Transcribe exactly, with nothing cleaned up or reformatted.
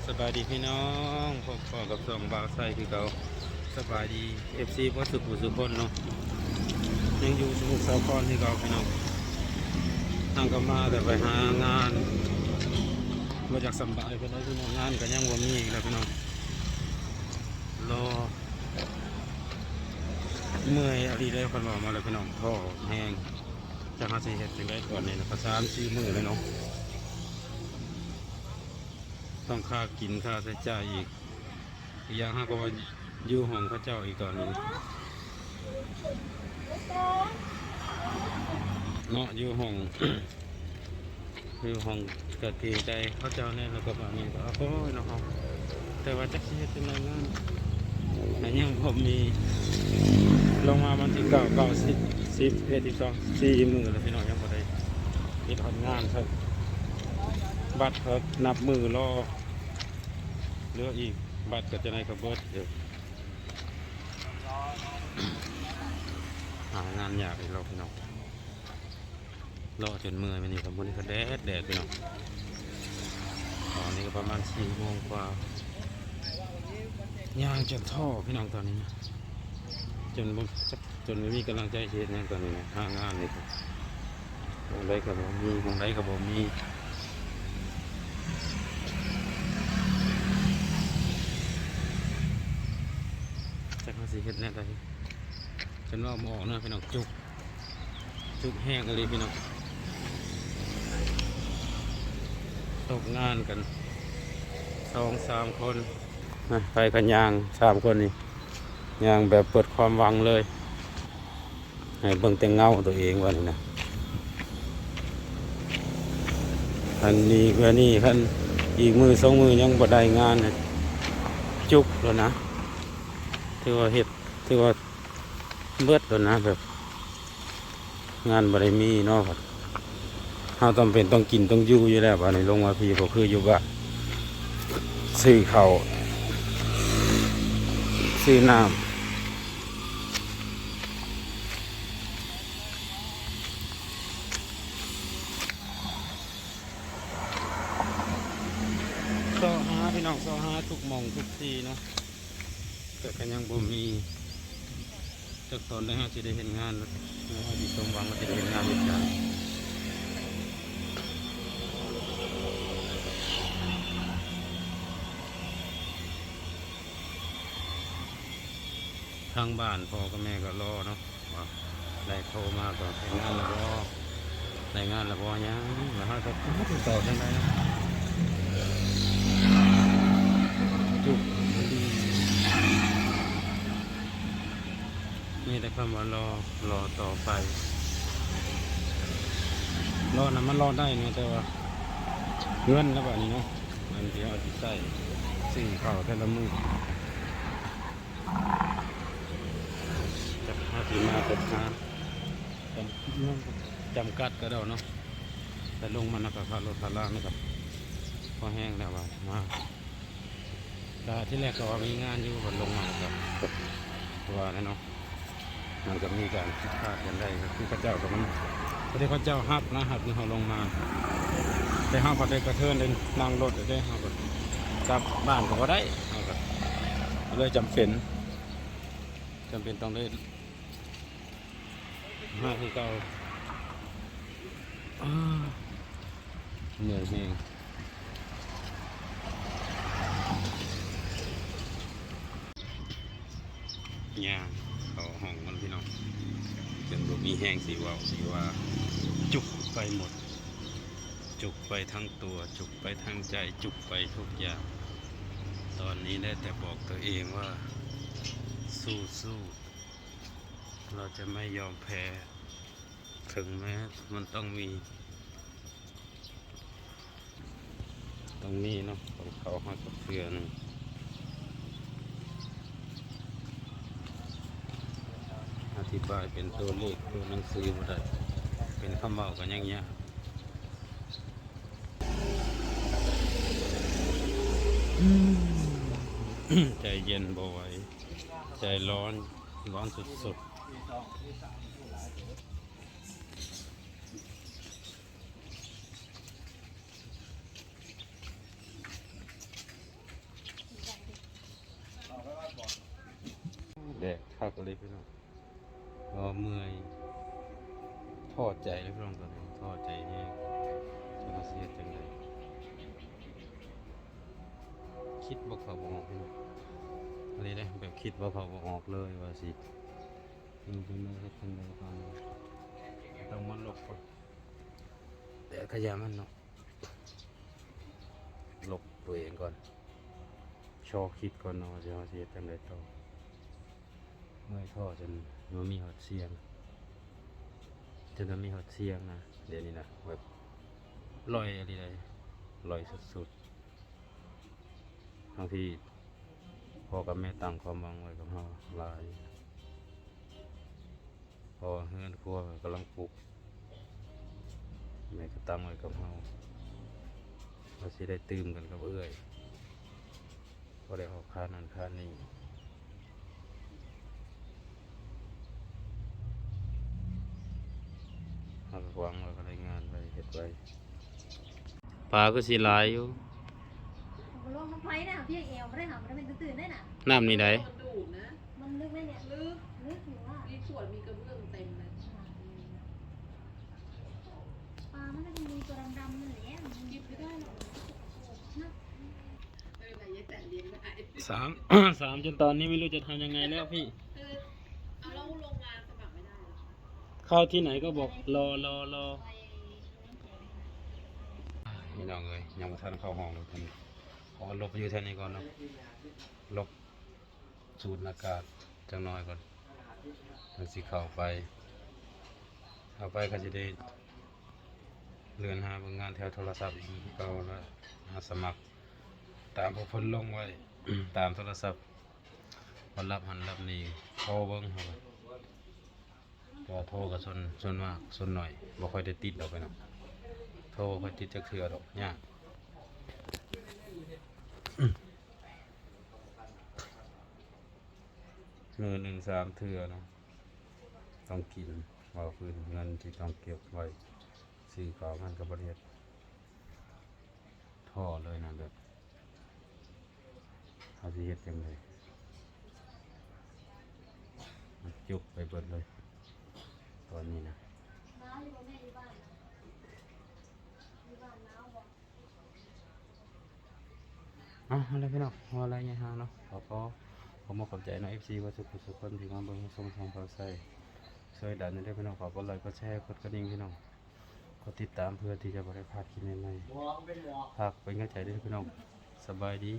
สบายดีพี่น้อง พบพ้อกับช่องบ่าวไซคือเก่า สบายดี เอฟซี เบิดสุขุสุคนเนาะ ยังอยู่สมุทรสาครคือเก่าพี่น้อง ทางก็มาแต่ไปหางาน บ่อยากสำบายปานใดพี่น้อง งานก็ยังบ่มีอีกแล้วพี่น้อง รอ เมื่อยอีหลีเด้อ เพิ่นว่ามาแล้วพี่น้อง ท้อแฮง จักเฮาสิเฮ็ดจั่งใดตอนนี้นะ ก็สามสี่มื้อแล้วเนาะ ต้องค่ากินค่าใช้จ่ายอีก อีกอย่างเฮาก็ว่าอยู่ห้องเขาเจ้าอีกตอนนี้ เนาะ อยู่ห้อง อยู่ห้องก็เกรงใจเขาเจ้าแน่ แล้วก็บาดนี้ก็ โอ้ยเนาะ แต่ว่าจักสิเฮ็ดจั่งใดงาน แต่ยังบ่มี ลงมาวันที่เก้า เก้า สิบ สิบเอ็ด สิบสอง สี่มื้อแล้วพี่น้อง ยังบ่ได้เฮ็ดฮอดงานครับ บัตรครับ นับมื้อรอ เหลืออีก บัตรก็จะได้ก็เบิดเด้อ หางานยากอีกแล้วพี่น้อง รอจนเมื่อย มื้อนี้ก็ มื้อนี้ก็แดด แดดพี่น้อง ตอนนี้ก็ประมาณสี่โมงกว่า ย่างจนท้อพี่น้องตอนนี้นะ จนบ่ จนบ่มีกำลังใจสิเฮ็ดหยังตอนนี้นะ หางานนี่ก็ หม่องใดก็บ่มี หม่องใดก็บ่มี จักเฮาสิเฮ็ดแนวใด จนเว้าบ่ออกเนาะพี่น้อง จุก จุกแฮงอีหลีพี่น้อง ตกงานกัน สองสามคน นะ ไปกันย่าง สามคนนี่ ย่างแบบเปิดความหวังเลย ให้เบิ่งแต่เงาตัวเองว่านี่นะ อันนี้ อันนี้ คันอีกมื้อสองมื้อยังบ่ได้งานนะ จุกแล้วนะ ถือว่าเฮ็ด ถือว่าเบิดแล้วนะ แบบ งานบ่ได้มีเนาะ เฮาจำเป็นต้องกินต้องอยู่อยู่แล้ว บาดนี้ลงมาพี้ก็คืออยู่บ้าน ซื้อข้าว ซื้อน้ำ เซาะหาพี่น้อง เซาะหาทุกหม่องทุกที่เนาะ แต่ก็ยังบ่มี จักตอนใดเฮาสิได้เห็นงาน เฮาสิสมหวังว่าสิได้เห็นงานเฮ็ดการ ทางบ้านพ่อกับแม่ก็รอเนาะ ว่าได้โทรมาก็เฮ็ดงานแล้วบ่ ได้งานแล้วบ่ ยัง แล้วเฮาจะติดต่อจั่งใดเนาะ จุก มีแต่คำว่ารอ รอต่อไป รอนะมันรอได้นะ แต่ว่าเงินแล้วบัดนี้เนาะ เงินที่เฮาสิใช้ซื้อข้าวแต่ละมื้อ จักเฮาสิมาครบหา จำ จำกัดก็ได้เนาะ แต่ลงมานะก็ค่ารถค่าลามันก็พอแฮงแล้วว่ามา ก็ที่แรกก็ว่ามีงานอยู่ บัดลงมาก็ว่าแล้วเนาะ มันก็มีการผิดพลาดกันได้ ก็คือเขาเจ้าก็มัน บ่ได้เขาเจ้าฮับนะ ฮับที่เฮาลงมา แต่เฮาก็ได้กระเทินได้นั่งรถได้ เฮาก็กลับบ้านก็บ่ได้ เฮาก็เลยจำเป็น จำเป็นต้องได้ มาคือเก่า อ้า เมื่อยแฮง ย่างเข้าห้องมันพี่น้อง จนบ่มีแฮงสิเว้าสิว่า จุกไปหมด จุกไปทั้งตัว จุกไปทั้งใจ จุกไปทุกอย่าง ตอนนี้ได้แต่บอกตัวเองว่า สู้ๆ เราจะไม่ยอมแพ้ ถึงแม้มันต้องมี ต้องมีเนาะ ของเขาเฮาจักเทื่อหนึ่ง อธิบายเป็นตัวเลขตัวหนังสือบ่ได้ เป็นคำเว้าก็ยังยาก ใจเย็นบ่ไหว ใจร้อน ร้อนสุดๆ คักเลยพี่น้อง ก็เมื่อย ท้อใจเลยพี่น้อง ตอนนี้ท้อใจแฮง จะมาเสียจังได๋ คิดบ่เข้าบ่ออกพี่น้อง อันนี้เด้ แบบคิดบ่เข้าบ่ออกเลยว่าสิ อืม เป็นแนวเฮ็ดจังได๋ตอนนี้ ต้องมาลบก่อน แต่ก็อย่ามันเนาะ ลบตัวเองก่อน ชอคิดก่อนเนาะว่าสิ เฮาสิเฮ็ดจังได๋ต่อ เมื่อยท้อจนบ่มีฮอดเสียง จนบ่มีฮอดเสียงนะ เดี๋ยวนี้นะ แบบลอยอีหลีเลย ลอยสุดๆ บางทีพ่อกับแม่ตั้งความหวังไว้กับเฮาหลาย เพราะว่าเฮือนครัวกำลังปลูก แม่ก็ตั้งไว้กับเฮา ว่าสิได้ตื่มกันกับเอื้อย บ่ได้ออกค่านั่นค่านี่ เฮาก็หวังว่าก็ได้งานไว้เฮ็ดไว้ ปลาคือสิหลายอยู่ บ่ลงน้ำไผนะ พี่แอวบ่ได้หา บ่ได้เป็นตื่นๆ ได้น่ะ น้ำนี่ใด มันลึกไหมเนี่ย ลึก ลึกอยู่ว่า มีขวด มีกระเบื้องเต็มเลย ปลามันก็จะมีตัวดำๆ นั่นแหละ มันกินไม่ได้หรอก สาม สาม จนตอนนี้ไม่รู้จะทำยังไงแล้วพี่ คือเอาแล้วโรงงานสมัครไม่ได้เหรอ เข้าที่ไหนก็บอกรอ รอ รอ พี่น้องเอ้ย ยังบ่ทันเข้าห้องเลย ขอหลบอยู่แถวนี้ก่อนเนาะ หลบสูดอากาศจักหน่อยก่อน จั่งสิเข้าไป เข้าไปก็สิได้เลื่อนหาเบิ่งงานแถวโทรศัพท์อีกคือเก่า แล้วหาสมัครตามพวกเพิ่นลงไว้ ตามโทรศัพท์ ว่ารับหั้นรับนี่ โทรเบิ่ง แต่ว่าโทรก็ส่วน ส่วนมาก ส่วนน้อย บ่ค่อยได้ติดดอกพี่น้อง โทรบ่ค่อยติดจักเทื่อดอก ยาก มื้อหนึ่งสามเทื่อเนาะ ต้องกิน เว้าพื้นเงินที่ต้องเก็บไว้ ซื้อข้าวมันก็บ่ได้เฮ็ด ท้อเลยนะ แบบ เฮาสิเฮ็ดจั่งใด๋ มันจุกไปเบิดเลย ตอนนี้นะ หนาวอยู่บ่แม่ อยู่บ้านนะ อยู่บ้านหนาวบ่ เอา เอาเลยพี่น้อง เอาอะไรเงี้ยฮะเนาะ ขอ ขอ ขอมอบขอบใจเนาะ เอฟซี ว่าทุกผู้ทุกคนที่มาเบิ่งชมช่องเบาไซ ช่วยดันเด้อพี่น้อง ขอกดไลค์ กดแชร์ กดกระดิ่งพี่น้อง กดติดตามเพื่อที่จะบ่ได้พลาดคลิปใหม่ๆ ฝากเป็นกำลังใจด้วยพี่น้อง สบายดี